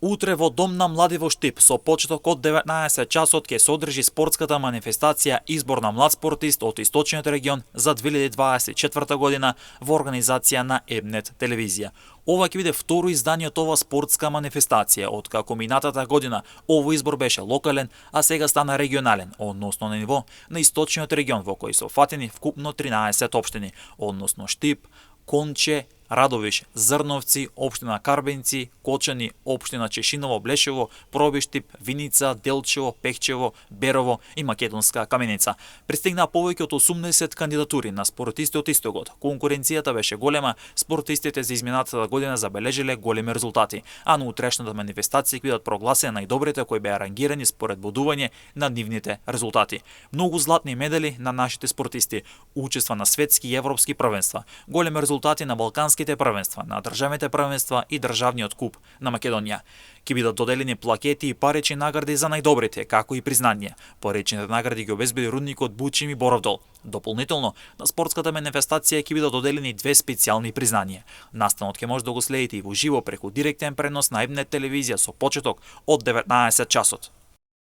Утре во Дом на млади во Штип со почеток од 19 часот ќе се одржи спортската манифестација Избор на млад спортист од Источниот регион за 2024 година во организација на ЕБНет телевизија. Ова ќе биде второ издание од ова спортска манифестација, откако минатата година овој избор беше локален, а сега стана регионален, односно на ниво на Источниот регион во кој се фатени вкупно 13 општини, односно Штип, Конче, Радовиш, Зрновци, општина Карбенци, Кочани, општина Чешиново, Блешево, Пробиштип, Виница, Делчево, Пехчево, Берово и Македонска Каменица. Пристигнаа повеќе од 80 кандидатури на спортисти од истогод. Конкуренцијата беше голема, спортистите за изминатата година забележале големи резултати, а на утрешната манифестација ќе бидат прогласени најдобрите кои беа рангирани според бодување на нивните резултати. Многу златни медали на нашите спортисти, учества на светски и европски првенства, големи резултати на балканските првенства, на државните првенства и државниот куп на Македонија. Ќе бидат доделени плакети и парични награди за најдобрите, како и признание. Паричните награди ги обезбеди рудникот Бучим и Боровдол. Дополнително, на спортската манифестација ќе бидат доделени две специјални признанија. Настанот ќе може да го следите и во живо преку директен пренос на ЕБНет телевизија со почеток од 19 часот.